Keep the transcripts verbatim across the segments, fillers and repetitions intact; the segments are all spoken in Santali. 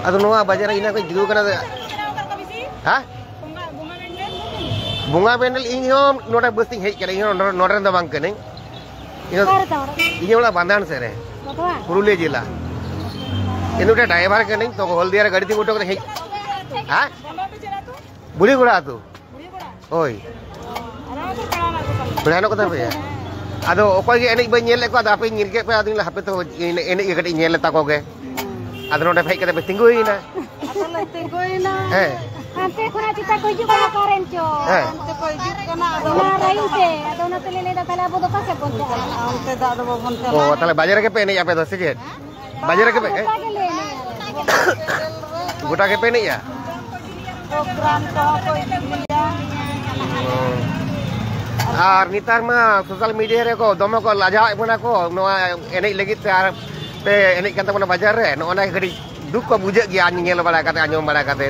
ᱟᱫᱚ ᱱᱚᱣᱟ ᱵᱟᱡᱟᱨ ᱨᱮ ᱤᱱᱟᱹ ᱠᱷᱚᱱ ᱡᱩᱫᱩ ᱠᱟᱱᱟ᱾ ᱦᱮᱸ? ᱵᱚᱸᱜᱟ ᱯᱮᱱᱰᱮᱞ ᱤᱧ ᱦᱚᱸ ᱱᱚᱰᱮ ᱵᱟᱹᱥᱛᱤᱧ ᱦᱮᱡ ᱠᱟᱱᱟ, ᱤᱧ ᱦᱚᱸ ᱱᱚᱰᱮ, ᱱᱚᱰᱮ ᱨᱮᱱ ᱫᱚ ᱵᱟᱝ ᱠᱟᱹᱱᱟᱹᱧ᱾ ᱤᱧ ᱫᱚ, ᱚᱠᱟ ᱨᱮ ᱛᱟᱢ ᱚᱲᱟᱜ? ᱤᱧᱟᱹᱜ ᱚᱲᱟᱜ ᱵᱟᱸᱫᱷᱟᱱ ᱥᱮᱫ ᱨᱮ, ᱵᱟᱵᱟ? ᱯᱩᱨᱩᱞᱤᱭᱟᱹ ᱡᱮᱞᱟ᱾ ᱤᱧ ᱫᱚ ᱢᱤᱫᱴᱮᱱ ᱰᱨᱟᱭᱵᱷᱟᱨ ᱠᱟᱹᱱᱟᱹᱧ, ᱛᱚ ᱦᱚᱞᱫᱤᱭᱟ ᱨᱮ ᱜᱟᱹᱰᱤ ᱛᱤᱸᱜᱩ ᱦᱚᱴᱚ ᱠᱟᱛᱮ ᱦᱮᱡ᱾ ᱦᱮᱸ? ᱵᱩᱲᱦᱤ ᱜᱷᱚᱲᱟ ᱟᱹᱛᱩ᱾ ᱦᱳᱭ᱾ ᱵᱮᱲᱟ ᱦᱤᱞᱳᱜ ᱠᱟᱛᱷᱟ ᱯᱮ᱾ ᱟᱫᱚ ᱚᱠᱚᱭ ᱜᱮ ᱮᱱᱮᱡ ᱵᱟᱹᱧ ᱧᱮᱞ ᱞᱮᱫ ᱠᱚᱣᱟ, ᱟᱫᱚ ᱦᱟᱯᱮᱧ ᱧᱮᱞ ᱠᱮᱫ ᱯᱮ, ᱟᱫᱚᱧ ᱞᱟᱹᱭᱟ ᱦᱟᱯᱮ ᱛᱚ ᱮᱱᱮᱡ ᱜᱮ ᱠᱟᱹᱴᱤᱡ ᱧᱮᱞ ᱞᱮ ᱛᱟᱠᱚ ᱜᱮ᱾ ᱟᱫᱚ ᱱᱚᱰᱮ ᱯᱮ ᱦᱮᱡ ᱠᱟᱛᱮ ᱯᱮ ᱛᱤᱸᱜᱩᱭᱮᱱᱟ᱾ ᱟᱫᱚ ᱞᱮ ᱛᱤᱸᱜᱩᱭᱮᱱᱟ᱾ ᱦᱮᱸ᱾ ᱦᱟᱱᱛᱮ ᱠᱷᱚᱱᱟᱜ ᱪᱮᱛᱟ ᱠᱚ ᱦᱤᱡᱩᱜ ᱠᱟᱱᱟ, ᱚᱠᱟ ᱨᱮᱱ ᱪᱚ᱾ ᱦᱮᱸ᱾ ᱚᱱᱛᱮ ᱠᱚ ᱦᱤᱡᱩᱜ ᱠᱟᱱᱟ, ᱟᱫᱚ ᱚᱱᱟ ᱞᱟᱭᱤᱱ ᱛᱮ, ᱟᱫᱚ ᱚᱱᱟ ᱛᱮᱞᱮ ᱞᱟᱹᱭᱫᱟ, ᱛᱟᱦᱞᱮ ᱟᱵᱚ ᱫᱚ ᱚᱠᱟ ᱥᱮᱫ ᱵᱚᱱ ᱪᱟᱞᱟᱜᱼᱟ? ᱚᱱᱛᱮ ᱫᱚ ᱟᱫᱚ ᱵᱟᱵᱚᱱ ᱪᱟᱞᱟᱜᱼᱟ᱾ ᱚ, ᱛᱟᱦᱞᱮ ᱵᱟᱡᱟᱨ ᱨᱮᱜᱮ ᱯᱮ ᱮᱱᱮᱡ ᱟᱯᱮ ᱫᱚ, ᱥᱮ ᱪᱮᱫ? ᱵᱟᱡᱟᱨ ᱨᱮᱜᱮ ᱯᱮ ᱮᱱᱮᱡ? ᱜᱚᱴᱟ ᱜᱮᱞᱮ ᱮᱱᱮᱡᱼᱟ᱾ ᱜᱚᱴᱟ ᱜᱮᱯᱮ ᱮᱱᱮᱡᱼᱟ? ᱯᱨᱳᱜᱨᱟᱢ ᱠᱚᱦᱚᱸ ᱠᱚ ᱤᱫᱤᱭᱟ᱾ ᱚ᱾ ᱟᱨ ᱱᱮᱛᱟᱨ ᱢᱟ ᱥᱳᱥᱟᱞ ᱢᱤᱰᱤᱭᱟ ᱨᱮᱠᱚ ᱫᱚᱢᱮ ᱠᱚ ᱞᱟᱡᱟᱣᱮᱫ ᱵᱚᱱᱟ ᱠᱚ, ᱱᱚᱣᱟ ᱮᱱᱮᱡ ᱞᱟᱹᱜᱤᱫ ᱛᱮ ᱟᱨ ᱯᱮ ᱮᱱᱮᱡ ᱠᱟᱱ ᱛᱟᱵᱚᱱᱟ ᱵᱟᱡᱟᱨ ᱨᱮ, ᱱᱚᱜᱼᱚ ᱱᱟ ᱜᱮ ᱠᱟᱹᱴᱤᱡ ᱫᱩᱠ ᱠᱚ ᱵᱩᱡᱷᱟᱹᱜ ᱜᱮᱭᱟ ᱧᱮᱞ ᱵᱟᱲᱟ ᱠᱟᱛᱮ, ᱟᱸᱡᱚᱢ ᱵᱟᱲᱟ ᱠᱟᱛᱮ᱾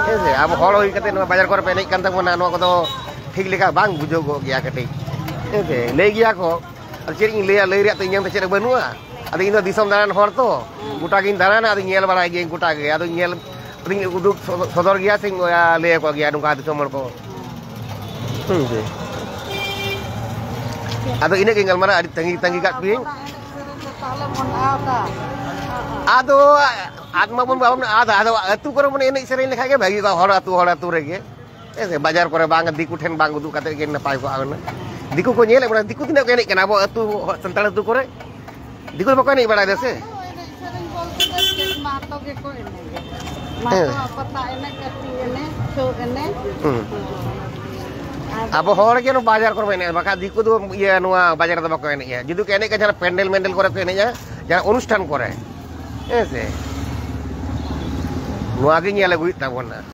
ᱦᱮᱸ ᱥᱮ? ᱟᱵᱚ ᱦᱚᱲ ᱦᱩᱭ ᱠᱟᱛᱮ ᱱᱚᱣᱟ ᱵᱟᱡᱟᱨ ᱠᱚᱨᱮ ᱯᱮ ᱮᱱᱮᱡ ᱠᱟᱱ ᱛᱟᱵᱚᱱᱟ, ᱱᱚᱣᱟ ᱠᱚᱫᱚ ᱴᱷᱤᱠ ᱞᱮᱠᱟ ᱵᱟᱝ ᱵᱩᱡᱷᱟᱹᱣ ᱠᱚᱜ ᱜᱮᱭᱟ ᱠᱟᱹᱴᱤᱡ᱾ ᱦᱮᱸ ᱥᱮ? ᱞᱟᱹᱭ ᱜᱮᱭᱟ ᱠᱚ, ᱟᱨ ᱪᱮᱫ ᱤᱧ ᱞᱟᱹᱭᱟ, ᱞᱟᱹᱭ ᱨᱮᱭᱟᱜ ᱛᱚ ᱤᱧᱟᱹᱝ ᱫᱚ ᱪᱮᱫ ᱦᱚᱸ ᱵᱟᱹᱱᱩᱜᱼᱟ᱾ ᱟᱫᱚ ᱤᱧ ᱫᱚ ᱫᱤᱥᱚᱢ ᱫᱟᱬᱟᱱ ᱦᱚᱲ ᱛᱚ, ᱜᱚᱴᱟ ᱜᱤᱧ ᱫᱟᱬᱟᱱᱟ, ᱟᱫᱚᱧ ᱧᱮᱞ ᱵᱟᱲᱟᱭ ᱜᱤᱭᱟᱹᱧ ᱜᱚᱴᱟ ᱜᱮ᱾ ᱟᱫᱚᱧ ᱧᱮᱞ, ᱟᱫᱚᱧ ᱩᱫᱩᱜ ᱥᱚ-, ᱥᱚᱫᱚᱨ ᱜᱮᱭᱟ ᱥᱮᱧ, ᱟ, ᱞᱟᱹᱭ ᱟᱠᱚ ᱜᱮᱭᱟ ᱱᱚᱝᱠᱟ ᱫᱤᱥᱚᱢ ᱦᱚᱲ ᱠᱚ᱾ ᱦᱩᱸ, ᱡᱮ᱾ ᱟᱫᱚ ᱤᱱᱟᱹᱜ ᱜᱤᱧ ᱜᱟᱞᱢᱟᱨᱟᱣᱟ, ᱟᱹᱰᱤ ᱛᱟᱺᱜᱤ, ᱛᱟᱺᱜᱤ ᱠᱟᱜ ᱯᱮᱭᱟᱹᱧ᱾ ᱟᱵᱚᱱᱟᱜ ᱮᱱᱮᱡ ᱥᱮᱨᱮᱧ ᱫᱚ ᱛᱟᱦᱞᱮ ᱵᱚᱱ ᱟᱫᱟ᱾ ᱟᱫᱚ ᱟᱫ ᱢᱟᱵᱚᱱ, ᱵᱟᱵᱚᱱ ᱟᱫᱟ, ᱟᱫᱚ ᱟᱹᱛᱩ ᱠᱚᱨᱮ ᱵᱚᱱ ᱮᱱᱮᱡ ᱥᱮᱨᱮᱧ ᱞᱮᱠᱷᱟᱡ ᱜᱮ ᱵᱷᱟᱹᱜᱤ ᱠᱚᱜᱼᱟ, ᱦᱚᱲ ᱟᱹᱛᱩ, ᱦᱚᱲ ᱟᱹᱛᱩ ᱨᱮᱜᱮ᱾ ᱦᱮᱸ ᱥᱮ, ᱵᱟᱡᱟᱨ ᱠᱚᱨᱮ ᱵᱟᱝ, ᱫᱤᱠᱩ ᱴᱷᱮᱱ ᱵᱟᱝ ᱩᱫᱩᱜ ᱠᱟᱛᱮ ᱜᱮ ᱱᱟᱯᱟᱭ ᱠᱚᱜᱼᱟ ᱦᱩᱱᱟᱹᱝ᱾ ᱫᱤᱠᱩ ᱠᱚ ᱧᱮᱞᱮᱫ ᱵᱚᱱᱟ, ᱫᱤᱠᱩ ᱛᱤᱱᱟᱹᱜ ᱠᱚ ᱮᱱᱮᱡ ᱠᱟᱱᱟ, ᱟᱵᱚ ᱟᱹᱛᱩ ᱦᱚ-, ᱥᱟᱱᱛᱟᱲ ᱟᱹᱛᱩ ᱠᱚᱨᱮ ᱫᱤᱠᱩ ᱫᱚ ᱵᱟᱠᱚ ᱮᱱᱮᱡ ᱵᱟᱲᱟᱭ ᱫᱟ ᱥᱮ? ᱟᱫᱚ ᱮᱱᱮᱡ ᱥᱮᱨᱮᱧ ᱵᱚᱞᱛᱮ ᱫᱚ ᱪᱮᱫ ᱢᱟᱦᱟᱛᱚ ᱜᱮᱠᱚ ᱮᱱᱮᱡᱟ᱾ ᱦᱮᱸ᱾ ᱢᱟᱦᱟᱛᱚ ᱯᱟᱛᱟ ᱮᱱᱮᱡ, ᱠᱟᱹᱴᱤᱡ ᱮᱱᱮᱡ, ᱪᱷᱳ ᱮᱱᱮᱡ᱾ ᱦᱩᱸ᱾ ᱟᱫᱚ ᱟᱵᱚ ᱦᱚᱲ ᱜᱮ ᱱᱚᱣᱟ ᱵᱟᱡᱟᱨ ᱠᱚᱨᱮ ᱵᱚᱱ ᱮᱱᱮᱡᱼᱟ, ᱵᱟᱠᱷᱟᱱ ᱫᱤᱠᱩ ᱫᱚ ᱤᱭᱟᱹ ᱱᱚᱣᱟ ᱵᱟᱡᱟᱨ ᱨᱮᱫᱚ ᱵᱟᱠᱚ ᱮᱱᱮᱡᱼᱟ᱾ ᱡᱩᱫᱤ ᱠᱚ ᱮᱱᱮᱡ ᱠᱷᱟᱱ ᱡᱟᱦᱟᱸ ᱯᱮᱱᱰᱮᱞ ᱢᱮᱱᱰᱮᱞ ᱠᱚᱨᱮ ᱠᱚ ᱮᱱᱮᱡᱼᱟ, ᱡᱟᱦᱟᱸ ᱚᱱᱩᱥᱴᱷᱟᱱ ᱠᱚᱨᱮ, ᱦᱮᱸ ᱥᱮ? ᱱᱚᱣᱟ ᱜᱮ ᱧᱮᱞ ᱟᱹᱜᱩᱭ ᱦᱩᱭᱩᱜ ᱛᱟᱵᱚᱱᱟ᱾